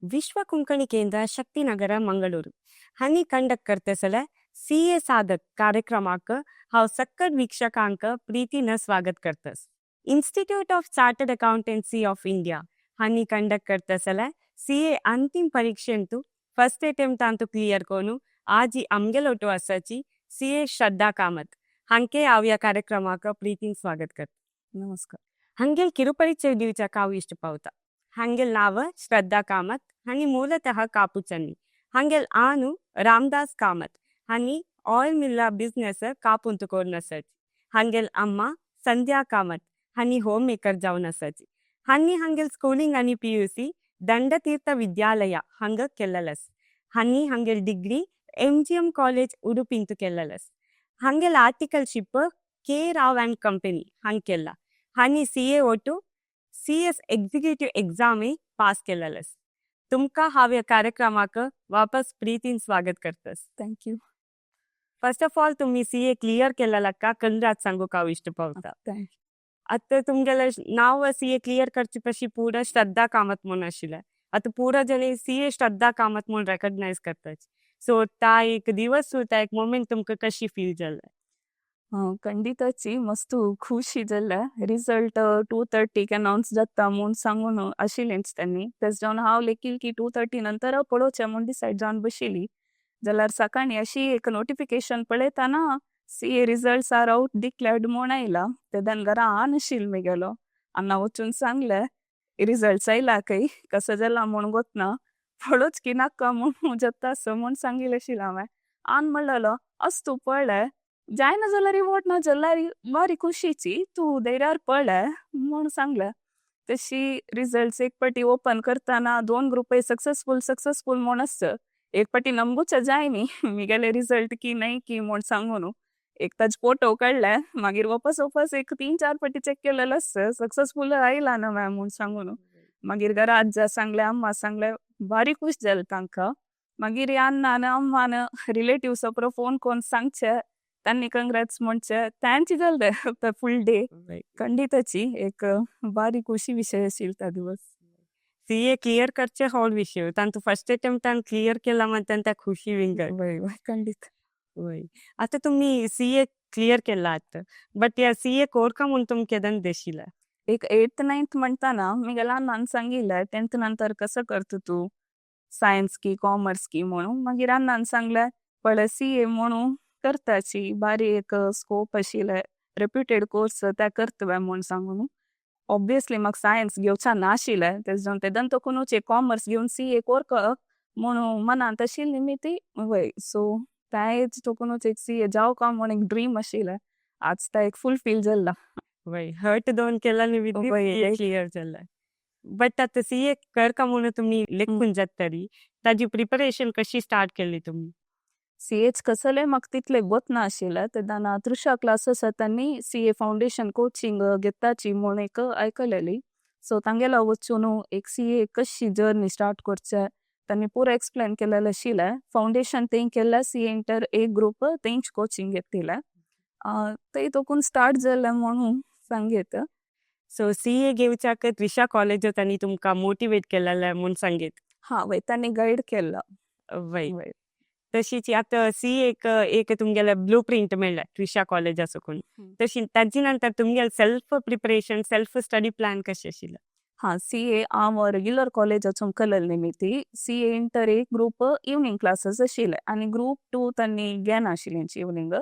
ವಿಶ್ವ ಕೊಂಕಣಿ ಕೇಂದ್ರ, ಶಕ್ತಿನಗರ, ಮಂಗಳೂರು हांणी कंडक्ट करतसले सीए साधक कार्यक्रमाक हांव सक्कड वीक्षकांक प्रीतीन स्वागत करतस. Institute of Chartered Accountancy of India हांणी कंडक्ट करतसले सीए अंतिम परीक्षेंतु फर्स्ट अटेम्प्ट अंतु क्लियर कोनु आजी आमगेलोटो आसाची सीए श्रद्धा कामत हांके हांव ह्या कार्यक्रमाक प्रीतीन स्वागत करता. नमस्कार. हांगेल ಕಿರುಪರಿಚಯ दिवच्याक हांव इश्ट पावता. हांगेल नांव श्रद्धा कामत. हांणी ಮೂಲತಃ ಕಾಪುಚನ್ನಿ. हांगेल ಆನು ರಾಮದಾಸ್ ಕಾಮತ್ हांणी ऑयल मिल्ला बिझनेस कापूंत करून आसाची. हांगेल अम्मा संध्या कामत हांणी होम मेकर जावन आसाची. हांणी हांगेल स्कूलिंग आनी पीयूसी ದಂಡತೀರ್ಥ ವಿದ್ಯಾಲಯ ಹಂಗ ಕೆಲ್ಲಲಸ್. हांणी हांगेल ಡಿಗ್ರಿ ಎಂ.ಜಿ.ಎಂ ಕಾಲೇಜ್ ಉಡುಪಿಂತು ಕೆಲ್ಲಲಸ್. ಹಾಂಗೆಲ್ articleship K Rao and company ಹಂಗೆಲ್ಲ. ಹಾನಿ ಸಿ ಎ ಒಟ್ಟು ಸಿ ಎಸ್ ಎಕ್ಸಿಕ್ಯೂಟಿವ್ ಎಕ್ಸಾಮೇ ಪಾಸ್ केलेलस. तुमका हांव ह्या कार्यक्रमाक वापस प्रीतीन स्वागत करतस. Thank you. First of all, तुम्ही सी ए क्लियर केलेलका कंग्राट्स सांगूक हांव इश्ट पावता. Thank. आतां तुमगेले नांव सी ए क्लियर करचे पशी पुरा श्रद्धा कामत म्हूण आशिल्लें. आतां पुरा जण सी ए श्रद्धा कामत म्हूण रेकग्नायज करतात. सो ता एक दिवस, ता एक मोमेंट तुमकां कशी फील जालें? खंडिताची मस्त खुशी जाल्या. रिजल्ट 2:30क अनाउन्स जाता म्हूण सांगून आशिल्लेंच त्यांनी. तेज जावन हांव लेगीत की 2:30 नंतर पळोवचें म्हूण डिसायड जावन बशिल्ली. जाल्यार सकाळीं अशी एक नोटिफिकेशन पळयतना "CA results are out declared" म्हूण आयला. तेन्ना घरा आन आशिल्लो मेगेलो. अण्णा वचून सांगलें, रिजल्ट्स आयला खंय, कसो जाला म्हूण गोतना, पळोवच की नाका म्हूण जाता असो म्हूण सांगिल्लें आशिल्लें हांवें. आन म्हणलेलो, अस तूं पळय, जायना जाल्यार रिवॉर्ड, ना जाल्यार बारी खुशीची, तूं धैर्यार पळय म्हूण सांगलें. तशी रिजल्ट्स एक पाटी ओपन करतना दोन ग्रुपय सक्सेसफूल सक्सेसफूल म्हूण आसता. एक पाटी नंबूच जाय न्ही मिगेले रिजल्ट की नाही की म्हूण सांगून एक ताजे फोटो काडले. मागीर वापस वापस एक तीन चार पाटी चेक केलेलो आसता, सक्सेसफूल आयला ना मॅम म्हूण सांगून. मागीर घरा आज्जा सांगले, अम्मा सांगले, बारी खूश जालें तांकां. मागीर अण्णान अम्मान रिलेटिव्स पुरो फोन करून सांगचे, तांणी कंग्रेट्स म्हणचे, तांची जालें फुल डे. खंडिताची एक बारी खुशी विशय आशिल्लो त्या दिवस. सी ए क्लियर करचे होड विशय. तांतू फर्स्ट अटेम्प्टान क्लियर केला म्हणटा त्या खुशी विंगड. वय वय खंडीत. वय, आतां तुमी सी ए क्लियर केला आतां, बट या सी ए कोरका म्हूण तुमकां केदन देशिला? एक एट्थ नायन्थ म्हणताना मिगेल्या अण्णान सांगिल्लें, टेंथ नंतर कसं करता तूं, सायन्स की कॉमर्स की म्हणून. मागीर अण्णान सांगलें, पळय, सी ए म्हणून करताची बारी एक स्कोप आशिल्लें, रेप्युटेड कोर्स, त्या करतले म्हूण सांगून. ऑब्वियसली म्हाका सायन्स घेवचा नाशिल्लें. तेज जावन तेदन तकूनच एक कॉमर्स घेवन सी ए कोरका म्हणून मनांत आशिल्ली निमित्ती. वय, सो त्या एज तकूनच एक सी ए जावं काय म्हूण एक ड्रीम आशिल्लें. आज तो एक फुलफील जाल्ला. वय, हर्ट दोन केला निमित्ती क्लियर जाला. बट आतां सी ए करका म्हणून तुमी लेखून जातरी, ताजी प्रिपरेशन कशी स्टार्ट केली तुमी? सी एच कसले म्हाका तितले गोत नाशिल्लें. तेन्ना तृषा क्लासीस तांणी सी ए फावंडेशन कोचिंग घेताची म्हूण एक आयकलेली. सो तांगेलो वचून एक सी ए कशी जर्नी स्टार्ट करचे, तांणी पुरो एक्सप्लेन केलेलें आशिल्लें. फावंडेशन तें केल्लें, सी ए इंटर एक ग्रुप तेंच कोचिंग घेतिल्लें. ते तोकून स्टार्ट जालें म्हणून सांगीत. सो सी ए घेवच्याक त्रिशा कॉलेज तांणी तुमकां मोटिवेट केलेलें म्हूण सांगीत. हा, वय, तांणी गायड केल्लो. वय, तशीच आतां सी एक एक तुमगेले ब्लू प्रिंट मेळ्ळें त्रिशा कॉलेजा साकून, तशी ताजी नंतर तुमगेले self preparation, self study plan कशें आशिल्लें? हा, सी ए हांव रेग्युलर कॉलेजाचो केलेलें निमित्ती सी ए इंटर एक ग्रुप इवनींग क्लासीस आशिल्ले आनी ग्रुप टू तांणी घेनाशिल्लें इवनींग.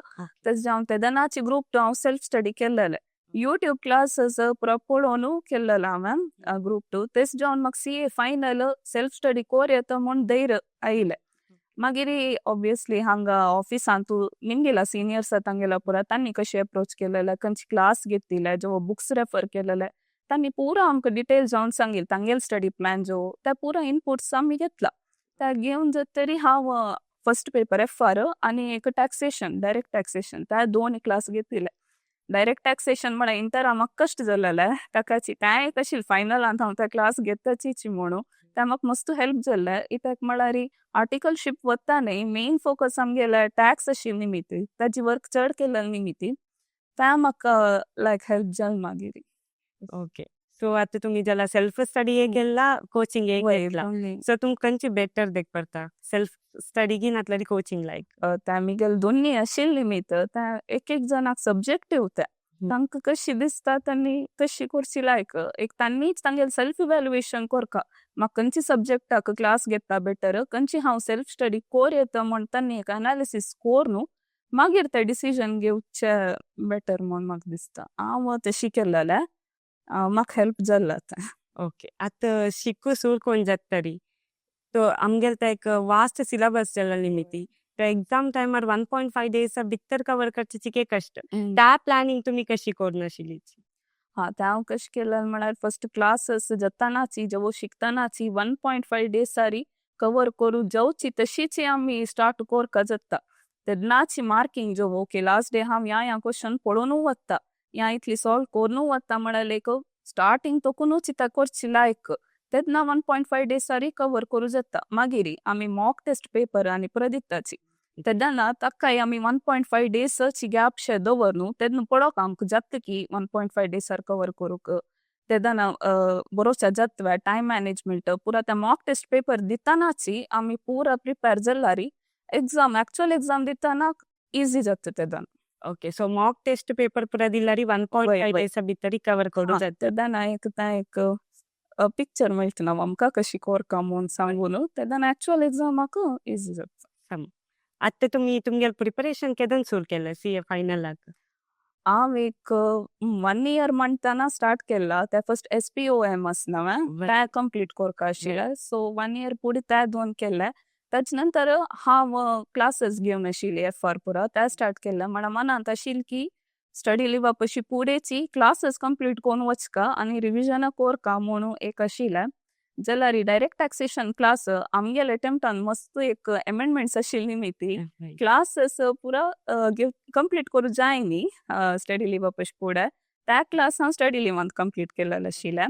तशें हांव तेदनाची ग्रुप टू हांव सेल्फ स्टडी केल्लेलें. यूट्यूब क्लासीस पुरो पळोवन केल्लेलो हांवें ग्रुप टू. तेच जावन म्हाका C A final self study कोर येता म्हूण धैर्य आयलें. मागीर ऑब्वियसली हांगा ऑफिसांत निमगेला सिनियर्स तांगेला पुरा तांणी कशें अप्रोच केलेलें, खंयची क्लास घेतिल्ले, जो बुक्स रेफर केलेले, तांणी पुरो आमकां डिटेल जावन सांगिल्लें. तांगेले स्टडी प्लॅन जो त्या पुरो इनपुट्स आमी घेतला. त्या घेवन जातरी हांव फर्स्ट पेपर एफ आर आनी एक टॅक्सेशन, डायरेक्ट टॅक्सेशन, त्या दोन क्लास घेतिल्ले. डायरेक्ट टॅक्सेशन म्हळ्यार इंटरा म्हाका कश्ट जालेले ताकाची, तें एक आशिल्लें फायनलांत हांव त्या क्लास घेताचीच म्हणून तें म्हाका मस्त हेल्प जाल्लें. कित्याक म्हळ्यार आर्टिकलशीप वता न्ही, मेन फोकस आमगेले टॅक्स आशिल्ले निमित्ती, ताजी वर्क चड केलेले निमित्ती तें म्हाका लायक हेल्प जालें मागीर. ओके. सो आता तुम्ही ज्याला सेल्फ स्टडी केला, कोचिंग घेतला, सो तुमकां खंयची बेटर देख पडता, सेल्फ स्टडी की नातल्यार कोचिंग लायक? ते आमगेले दोन्ही आशिल्ली न्ही, तर एक एक जणाक सब्जेक्टीव ते, तांकां कशी दिसता तांणी तशी करची. लायक एक तांणीच तांगेले सेल्फ इव्हॅल्युएशन करका, म्हाका खंयची सब्जेक्टाक क्लास घेता बेटर, खंयची हांव सेल्फ स्टडी कोर येता म्हण तांणी एक एनालिसीस कोरून मागीर ते डिसिजन घेवचे बेटर म्हण म्हाका दिसता. हांव तशी केलेलें, म्हाका हेल्प जाल्लें तें. ओके, आतां शिकू सुरू कोण जातरी तो आमगेले ते एक वास्ट सिलेबस जाल्ला निमिती, ते एक्झाम टायमार 1.5 डेज भितर कवर करचे चिके कष्ट. त्या प्लॅनिंग तुम्ही कशी करून आशिल्ली? हा, ते हांव कशें केलें म्हळ्यार, फर्स्ट क्लासीस जातानाची, जेवो शिकतानाची 1.5 डेजारी कवर करू जावची तशीच आमी स्टार्ट कोरका जाता. तेन्नाची मार्किंग जो, ओके, लास्ट डे हांव ह्या ह्या क्वेश्चन पळोवनू वता, ह्या इतली सॉल्व कोरून वता, म्हळ्यार एक स्टार्टिंग तोकूनच ता करची लायक, तेन्ना 1.5 डेजारी कवर करू जाता. मागीर आमी मॉक टेस्ट पेपर आनी परत दिताची, तेन्ना ताकाय आमी 1.5 डेजाची गॅप शे दवरनु तेन्ना पळोवंक आमकां जाता की 1.5 डेजार कवर करूंक तेन्ना बरोवच्या जाता. टायम मॅनेजमेंट पुरा त्या मॉक टेस्ट पेपर दितानाची आमी पुरा प्रिपेर जाल्यार एक्झाम, एक्चुअल एक्झाम दिताना इझी जाता तेन्ना. Okay, so mock test paper पुरा दिल्यार 1.5 डेजा भितर कवर करू जाता. तेन्ना एक तें एक पिक्चर मेळटा ना आमकां कशी कोरका म्हूण सांगून, तेन्ना एक्चुअल एक्झामाक इझी जाता. आतां तुमी तुमगेले प्रिपरेशन केदन सुरू केलें सीए फायनलाक? हांव एक वन इयर म्हणटाना स्टार्ट केला ते. फर्स्ट एसपीओएम आसना, तें कंप्लीट करपा आशिल्लें. सो वन इयर फुडें ते दोन केले. ताचे नंतर हांव क्लासीस घेवन आशिल्ली, एफआर पुरा ते स्टार्ट केलें. म्हणल्यार मनांत आशिल्लें की स्टडी लिवा पशी फुडेंची क्लासीस कंप्लीट करून वचका आनी रिविजन कोरका म्हणून एक आशिल्लें. जाल्यार डायरेक्ट टॅक्सेशन क्लास आमगेले अटेम्प्टान मस्त एक अमेंडमेंट्स आशिल्ली न्ही, ती क्लासेस पुरा कंप्लीट करूं जाय न्ही स्टडी लिवा पशी फुडें, त्या क्लास हांव स्टडी लिवांत कंप्लीट केलेलें आशिल्लें.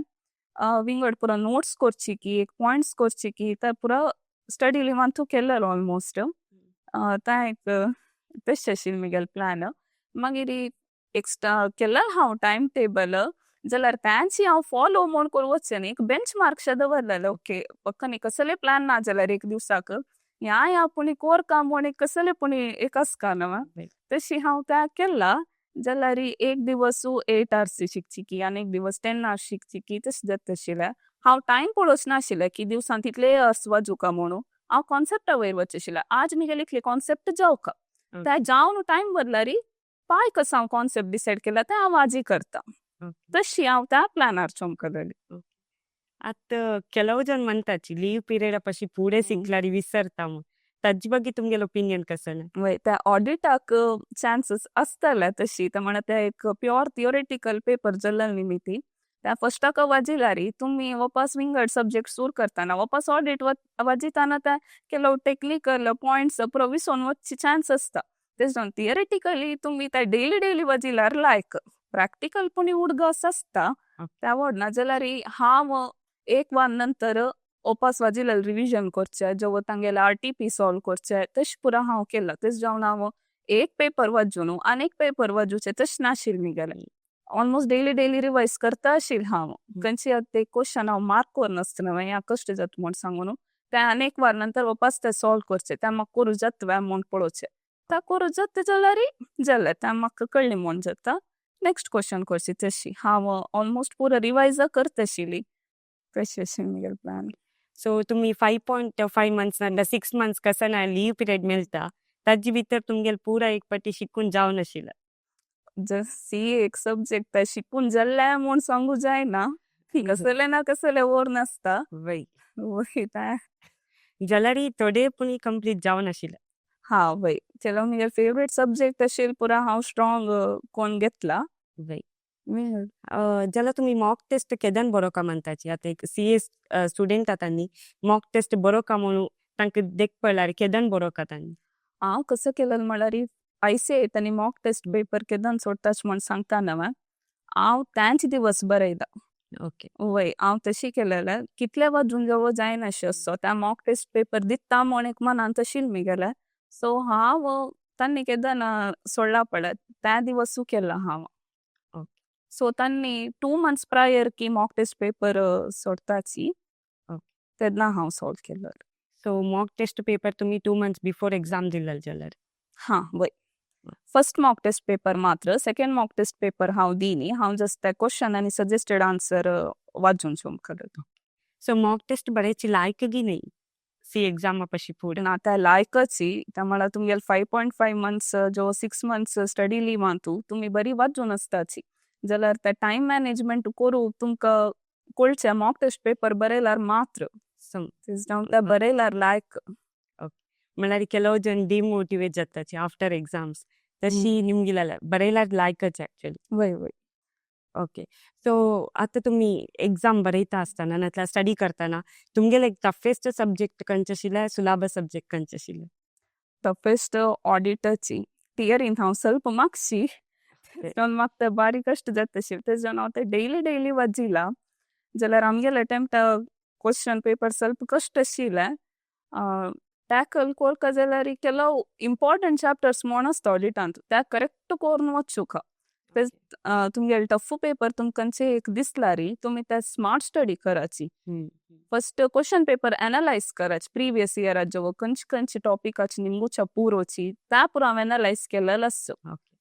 विंगड पुरा नोट्स करची की, एक पॉयंट्स करची की, ते पुरा स्टडी लिवांतू केलेलो ऑलमोस्ट. तें एक तशें आशिल्लें म्हगेलें प्लॅन. मागीर एक्स्ट्रा केलें हांव टायम टेबल, जाल्यार तेंची हांव फॉलो म्हूण करून वचचें न्ही, एक बेंच मार्क शे दवरलेले. ओके, पक्का कसले प्लॅन ना जाल्यार एक दिवसाक ह्या ह्या पुणी कोरका म्हूण एक कसले पुणी एक आसका न्हू, तशी हांव तें केला. जाल्यार एक दिवस 8 आवर्स शिकची की आनी एक दिवस 10 आवर्स शिकची की, तशें जाता आशिल्लें. हांव टायम पळोवच नाशिल्लें की दिवसान तितले आवर्स वाजूका म्हणून. हांव कॉन्सेप्टा वयर वच आशिल्लें. आज म्हगेले इतले कॉन्सेप्ट जावका, ते जावन टायम वरल्यार पाय कसो हांव कॉन्सेप्ट डिसायड केला तें हांव आजी करता, तशी हांव त्या प्लॅनार चमकलेली. आतां ಕೆಲವು ಜನ म्हणताची लीव पिरियड पशी फुडें शिकल्यार विसरता म्हूण, ताजे ಬಗ್ಗೆ तुमगेले ओपिनियन कसलें? वय, त्या ऑडिटाक चान्सीस आसतले तशी. ते म्हणल्यार ते एक प्युअर थियोरेटिकल पेपर जाल्ले न्ही ती, त्या फर्स्टाक वाजिल्यार तुमी वापस विंगड सब्जेक्ट सुरू करतना वापस ऑडिट वाजिताना ते ಕೆಲವು ಟೆಕ್निकल पॉयंट्स पुरो विसोन वचचे चान्स आसता. तेच थियोरेटिकली तुमी ते डेली डेली वाजिल्यार लायक, प्रॅक्टिकल पुणी उडगास आसता त्या व्हडना. जाल्यार हांव एक वर नंतर वापस वाजिल्यार रिविजन करचें, जेवो तांगेले आरटीपी सॉल्व करचे, तशें पुरो हांव केलां. तशें जावन हांव एक पेपर वाजून आनी एक पेपर वाजूचें तशें नाशिल्लें म्हगेलें. ऑलमोस्ट डेली डेली रिवायज करता आशिल्लें हांव. खंयची आतां एक क्वेश्चन हांव मार्क करनासतना हें कश्ट जाता म्हूण सांगून तें आनी एक वर नंतर वापस तें सॉल्व करचें, तें म्हाका करूं जाता म्हूण पळोवचें. तें करूं जाता जाल्यार जालें, तें म्हाका कळ्ळें म्हूण जाता, नेक्स्ट क्वेश्चन करची. तशी हांव ऑलमोस्ट पुरो रिवायज करता आशिल्ली, तशें आशिल्लें म्हगेलें प्लॅन. सो तुमी 5.5 मंथ्स नाल्यार 6 मंथ्स कसो ना लीव पिरियड मेळटा, ताजे भितर तुमगेले पुरा एक पाटी शिकून जावन आशिल्लें? सी एक सब्जेक्ट शिकून जाल्लें म्हूण सांगू जायना, कसलें ना कसलें ओर नासता. वय, तें जाल्यार थोडे पुणी कंप्लीट जावन आशिल्लें? हा, वय, चलो, म्हगे फेवरेट सब्जेक्ट आशिल्लें पुरा हांव स्ट्रॉंग कोण घेतला. जाल्यार तुमी मॉक टेस्ट केदन बरोवका म्हणटाची? आतां एक सीए स्टुडंट आतां न्ही, मॉक टेस्ट बरोवका म्हणून तांकां देख पडल्यार केदन बरोवका तांणी? हांव कसो केलें म्हळ्यार, आयसीएआय तांणी मॉक टेस्ट पेपर केदन सोडटाच म्हूण सांगता न्हू, हांव तेंच दिवस बरयता. वय, हांव तशी केलेलें. कितले वाजून जेवो जायनाशें असो त्या मॉक टेस्ट पेपर दिता म्हूण एक मनांत आशिल्लें म्हगेलें. सो हांव तांणी केदन सोडला पळय त्या दिवसू केला हांव. सो तांणी 2 मंथ्स प्रायर की मॉक टेस्ट पेपर सोडताची. तेन्ना हांव सॉल्व केलो. सो मॉक टेस्ट पेपर तुम्ही 2 मंथ्स बिफोर एक्झाम दिल्लेल जाल्यार? हां, वय, फर्स्ट मॉक टेस्ट पेपर मात्र. सेकंड मॉक टेस्ट पेपर हांव दिनी, हांव जस्ट ते क्वेश्चन आनी सजेस्टेड आन्सर वाचून चोवंक. सो मॉक टेस्ट बरेची लायक की नाही सी एक्झाम पशी फुडें? ना, त्या लायकची. त्या म्हळ्यार तुमगेले 5.5 मंथ्स जो 6 मंथ्स स्टडी लीव तुमी बरी वाचून आसताची जाल्यार ते टायम मॅनेजमेंट करू तुमकां कळचें मॉक टेस्ट पेपर बरयल्यार मात्र. ते बरयल्यार लायक. म्हळ्यार ಕೆಲವು जन डिमोटिवेट जाताची आफ्टर एक्झाम्स, तशी निमगिला बरयल्यार लायकच ऍक्च्युअली. वय वय. ओके, सो आता तुम्ही एक्झाम बरयता आसतना नातल्यार स्टडी करतना तुमगेले टफेस्ट सब्जेक्ट खंयचे आशिल्ले, सुलाभ सब्जेक्ट खंयचे आशिल्ले? टफेस्ट ऑडिटाची. थियरीन हांव ಸ್ವಲ್ಪ मागशी, म्हाका ते बारीक कश्ट जाता आशिल्लें. तेज्यान हांव ते डेली डेली वाचिला जाल्यार आमगेले अटेम्प्ट क्वेश्चन पेपर ಸ್ವಲ್ಪ कश्ट आशिल्लें टॅकल कोरका जाल्यार ಕೆಲವು इंपॉर्टंट चॅप्टर्स म्हूण आसता ऑडिटांत, ते करेक्ट करून वचूका. तुमगेले टफ पेपर तुमकां एक दिसलारी तुमी ते स्मार्ट स्टडी कराची. फर्स्ट क्वेश्चन पेपर एनालायज करायचे, प्रिवियस इयराचो खंयचे खंयचे टॉपिकाची निमगुच्या पुरोची त्या पुरो हांवें एनालायज केलेलो आसचो.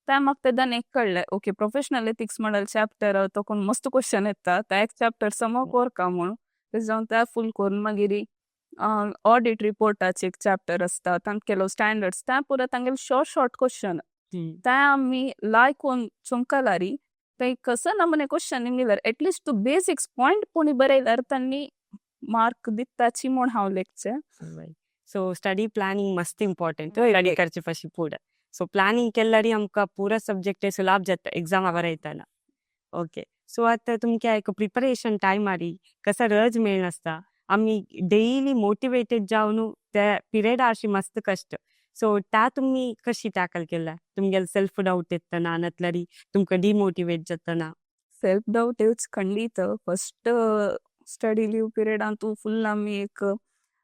त्या म्हाका तेन्ना एक कळ्ळें, ओके, प्रोफेशनल एथिक्स म्हणलें चॅप्टर तो मस्त क्वेश्चन येता, त्या एक चॅप्टर समो कोरका म्हणून. तेज जावन त्या फूल करून मागीर ऑडिट रिपोर्टाचे एक चॅप्टर आसता, तांकां केलो स्टँडर्ड्स, त्या पुरो तांगेले शॉर्ट शॉर्ट क्वेश्चन ते आमी लायकून चोंकलारी ते कसं नमुने क्वेश्चन निमगिल्यार एटलिस्ट तूं बेसिक्स पॉयंट पुणी बरयल्यार तांणी मार्क दिताची म्हूण हांव लेखचें. सो स्टडी प्लॅनिंग मस्त इम्पॉर्टंट स्टडी करचे पशी फुडें. सो प्लॅनिंग केल्यारी आमकां पुरा सब्जेक्ट सुलाभ जाता एक्झाम बरयतना. ओके, सो आतां तुमकां एक प्रिपरेशन टायमारी कसा रज मेळनासता, आमी डेली मोटिवेटेड जावन ते पिरियड अशी मस्त कष्ट, सो त्या तुमी कशी टॅकल केल्या तुमगेले सेल्फ डाऊट येतना नातल्यारी तुमकां डिमोटिवेट जातना? सेल्फ डाऊट येवच खंडीत. फर्स्ट स्टडी लीव पिरियडान तूं फुल आमी एक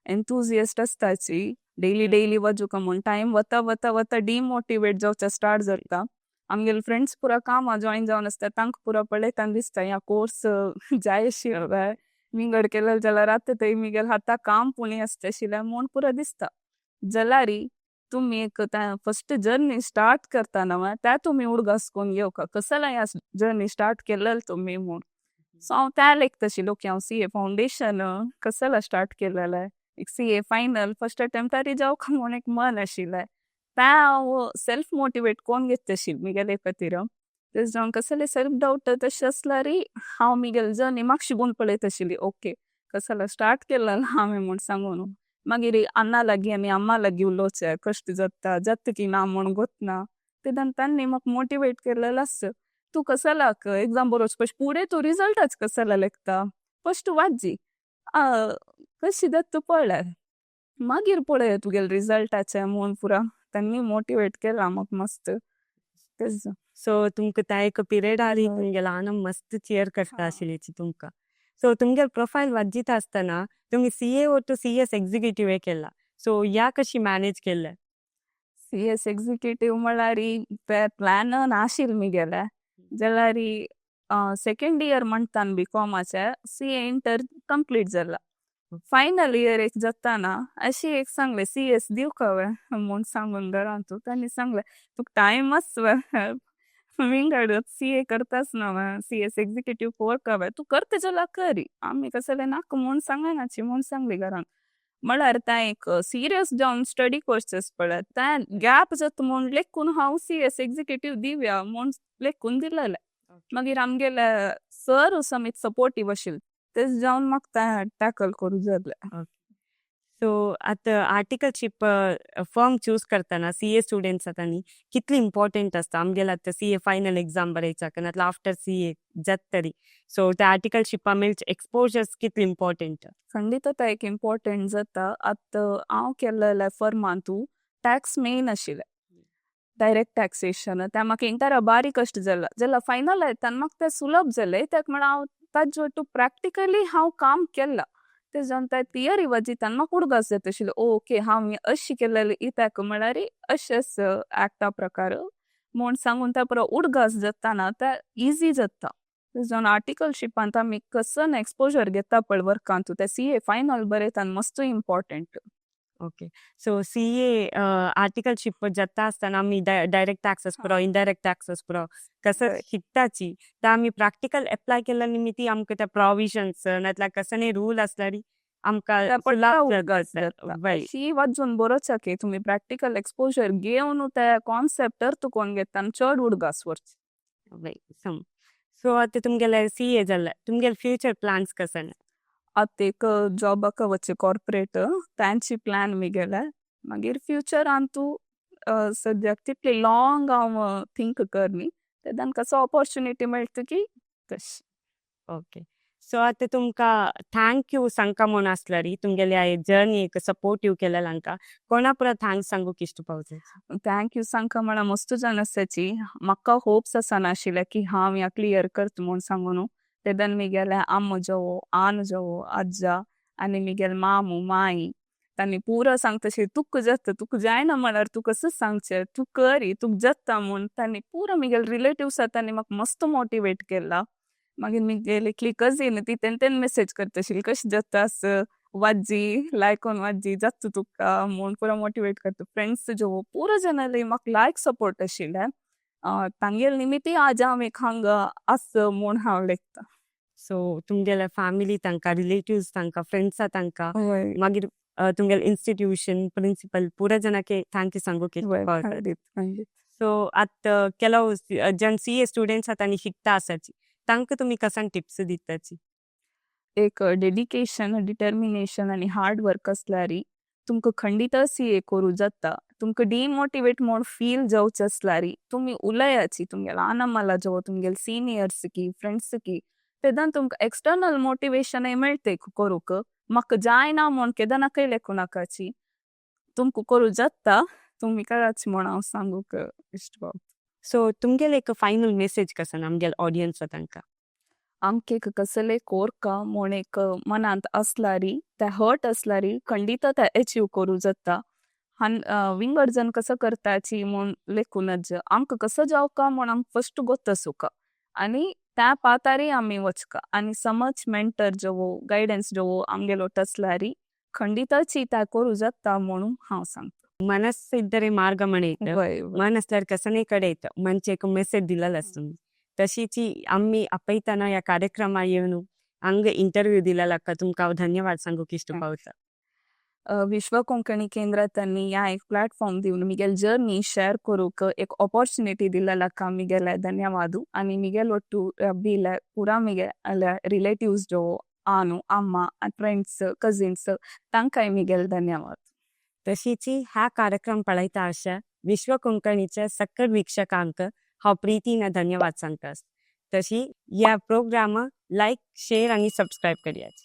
एन्थुजियस्ट आसताची, डेली डेली वचूका म्हूण. टायम वता वता वता डिमोटिवेट जावचें स्टार्ट जाता. आमगेले फ्रेंड्स पुरा कामां जॉयन जावन आसता, तांकां पुरा पळयतना दिसता ह्या कोर्स जाय आशिल्लो, विंगड केलें जाल्यार आतां थंय मिगेले हाता काम पुणी आसता आशिल्लें म्हूण पुरो दिसता. जाल्यारी तुमी एक फर्स्ट जर्नी स्टार्ट करतना त्या तुमी उडगास करून घेवका कसला ह्या जर्नी स्टार्ट केलेल तुमी म्हूण. सो हांव त्या लेखता आशिल्लो की हांव सीए फावंडेशन कसला स्टार्ट केलेलें, एक सीए फायनल फर्स्ट अटेम्प्टारी जावका म्हूण एक मन आशिल्लें. त्या हांव सेल्फ मोटिवेट कोन्न घेता आशिल्लें मिगेले खातीर. तेज जावन कसले सेल्फ डावट तशें आसल्यारी हांव मिगेले जर्नी मातशी गुण पळयत आशिल्ली, ओके, कसला स्टार्ट केलेलो हांवें म्हूण सांगून. मागीर अण्णा लागीं आनी अम्मा लागीं उलोवचें, कश्ट जाता जाता की ना म्हूण गोतना. तेन्ना तांणी म्हाका मोटिवेट केलेलें आसा, तूं कसलाक एक्झाम बरोवचे पयलीं फुडें तूं रिजल्टाच कसला लेखता, फर्स्ट वाची, कशी जाता पळय, मागीर पळय तुगेले रिजल्टाचें म्हूण. पुरा तांणी मोटिवेट केलां म्हाका मस्त तेज. सो तुमकां त्या एक पिरियडारी तुमगेलो आनंद मस्त चियर करता आशिल्ली तुमकां. सो तुमगेलो प्रोफायल वाचिता आसतना तुमी सीए to CS executive केला, सो ह्या कशी मॅनेज केलें? सी एस एक्झिक्युटीव म्हळ्यार ते प्लॅन नाशिल्लें मिगेले. जाल्यार सेकंड इयर म्हणटान बी कॉमाचे सीए इंटर कंप्लीट जाला, फायनल इयर एक जाताना अशी एक सांगलें, सीएस दिवका म्हूण सांगून घरांतू. तांणी सांगलें, तुका टायम आस, विंगड सीए करताच ना, सीएस एक्झिक्युटीव कोरका, तूं करता जाल्यार करी, आमी कसलें नाका म्हूण सांगनाची म्हूण सांगली घरान. म्हळ्यार तें एक सिरियस जावन स्टडी कोर्सेस पळय, तें गॅप जाता म्हूण लेखून हांव सीएस एक्झिक्युटीव दिवया म्हूण लेखून दिलेलें. मागीर आमगेले सर समीत सपोर्टीव आशिल्ले, तेज जावन म्हाका तें टॅकल करूं जालें. सो आतां आर्टिकलशीप फर्म चूज करतना सीए स्टुडंट्स आतां कितली इम्पॉर्टंट आसता? आमगेले आतां सीए फायनल एक्झाम बरयचाक नातल्यार आफ्टर सीए जात तरी, सो त्या आर्टिकलशिपा मेळचे एक्सपोजर्स कितली इम्पॉर्टंट? खंडीत आतां एक इम्पॉर्टंट जाता. आतां हांव केल्लें फर्मांतू टॅक्स मेन आशिल्लें, डायरेक्ट टॅक्सेशन. तें म्हाका इंटरा बारी कश्ट जाला. जेन्ना फायनल येता म्हाका तें सुलभ जालें, कित्याक म्हण हांव ताजे टू प्रॅक्टिकली हांव काम केलां. तें जावन ते थियरी वाचितना म्हाका उडगास जाता आशिल्लो, ओके, हांव अशें केलेलें कित्याक म्हळ्यार अशेंच एक्टा प्रकार म्हूण सांगून ते पुरो उडगास जाताना ते इजी जाता. जावन आर्टिकलशिपांत आमी कसन एक्सपोजर घेता पळय वर्कांतू, ते सीए फायनल बरयताना मस्त important. Okay, so CA articleship जाता आसतना आमी डायरेक्ट टॅक्सेस पुरो, इनडायरेक्ट टॅक्सेस पुरो कसं शिकताची, तर आमी प्रॅक्टिकल एप्लाय केल्या निमित्ती आमकां ते प्रोविजन्स नातल्यार कसले रूल असल्यारी आमकां सुलाभ. शी वाजून बरोच की तुमी प्रॅक्टिकल एक्सपोजर घेवन ते कॉन्सेप्ट अर्थ कोण घेता आनी चड उडगास व्हरचे. सम सो आता तुमगेले सीए जाल्ले, तुमगेले फ्युचर प्लान्स कसन? आतां एक जॉबाक वच्चे कॉर्पोरेट, तांची प्लॅन मिगेले. मागीर फ्युचरान तूं सद्याक तितली लॉंग हांव थिंक करनी, तेन्ना कसो ऑपॉर्च्युनिटी मेळटा की तशी. ओके, सो आता तुमकां thank you सांगका म्हूण आसल्यारी, तुमगेले जर्नीक सपोर्टीव केलें हांकां कोणा पुरा thanks सांगूक इश्ट पावचे? Thank you सांगका म्हणा मस्त जाण आसाची. म्हाका होप्स आसनाशिल्ले की हांव ह्या क्लियर करता म्हूण सांगून. तेदन मिगेले आम्मो जावो, आन जावो, आज्जा आनी मिगेले मामू माई, तांणी पुरो सांगता, तुका जाता, तुका जायना म्हळ्यार तूं कसं सांगचें, तूं करी, तुका जाता म्हूण. तांणी पुरो मिगेले रिलेटिव्स तांणी म्हाका मस्त मोटिवेट केला. मागीर मिगेली एकली कजीन, ती तेन तेन मेसेज करता आशिल्ली, कशें जाता असं वाजी लायकोन वाजी जाता तुका म्हूण, पुरो मोटिवेट करता. फ्रेंड्स जो पुरो जाणाले म्हाका लायक सपोर्ट आशिल्ले, तांगेले निमित्ती आज हांव एक हांगा आस म्हूण हांव लेखता. सो तुमगेले फॅमिली तांकां, रिलेटिव्स तांकां, फ्रेंड्सा तांकां, मागीर तुमगेले इन्स्टिट्यूशन, प्रिन्सिपल, पुरा जाणांके thank you सांगूक. खंडीत खंडीत. सो आतां ಕೆಲವು जन सीए स्टुडंट्स आतां आनी शिकता आसाची, तांकां तुमी कसान टिप्स दिताची? एक डेडिकेशन, डिटर्मिनेशन आनी हार्ड वर्क आसल्यारी तुमकां खंडीत सीए करूं जाता. तुमकां डिमोटिवेट म्हूण फील जावचें आसल्यारी तुमी उलयाची तुमगेले आनमाला जावो, तुमगेले सिनियर्स की, फ्रेंड्स की, तेन्ना तुमकां एक्सटर्नल मोटिवेशनय मेळटा करूंक. म्हाका जायना म्हूण केदनाकय लेखूं नाकाची, तुमकां करूं जाता, तुमी कराची म्हूण हांव सांगूंक इश्ट पावता. सो तुमगेले एक फायनल मेसेज कसन आमगेले ऑडियन्स तांकां? आमकां एक कसले कोरका म्हूण एक मनांत आसल्यारी, ते हर्ट आसल्यारी, खंडीत ते एचीव करूं जाता. हान विंगड जण कसं करताची म्हूण लेखूं नज, आमकां कसं जावका म्हूण आमकां फर्स्ट गोत आसूका आनी त्या पातारी आमी वचका. आनी समज मेंटर जवो, गायडन्स जवो आमगेलो आसल्यारी, खंडिताची त्या करूं जाता म्हणून हांव सांगता. ಮನಸ್ಸಿದ್ದರೆ ಮಾರ್ಗ ಮಣೆಯಿತು, ಮನಸ್ಲಾರ್ ಕಸನೆ ಕಡೆ ಇತ್ತು ಮಂಚೆ एक मेसेज दिलेलो आसा. तशीची आमी आपयतना ह्या कार्यक्रमा येवन हांगा इंटरव्यू दिलेला तुमकां हांव धन्यवाद सांगूक इश्ट पावता. विश्व कोंकणी केंद्रांनी ह्या एक प्लॅटफॉर्म दिवन मिगेल जर्नी शेअर करूंक एक ऑपॉर्च्युनिटी दिलेला मिगेले धन्यवाद. आनी मिगेल ಒಟ್ಟು ಬಿಲೆ ಪೂರಾ मिगेले रिलेटिव्स जो आनु, अम्मा, फ्रेंड्स, कझिन्स, तांकांय मिगेल धन्यवाद. तशीची ह्या कार्यक्रम पळयता अशा विश्व कोंकणीच्या सक्कड वीक्षकांक हांव प्रितीन धन्यवाद सांगता. तशी ह्या प्रोग्राम लायक, शेअर आणि सबस्क्राईब करयात.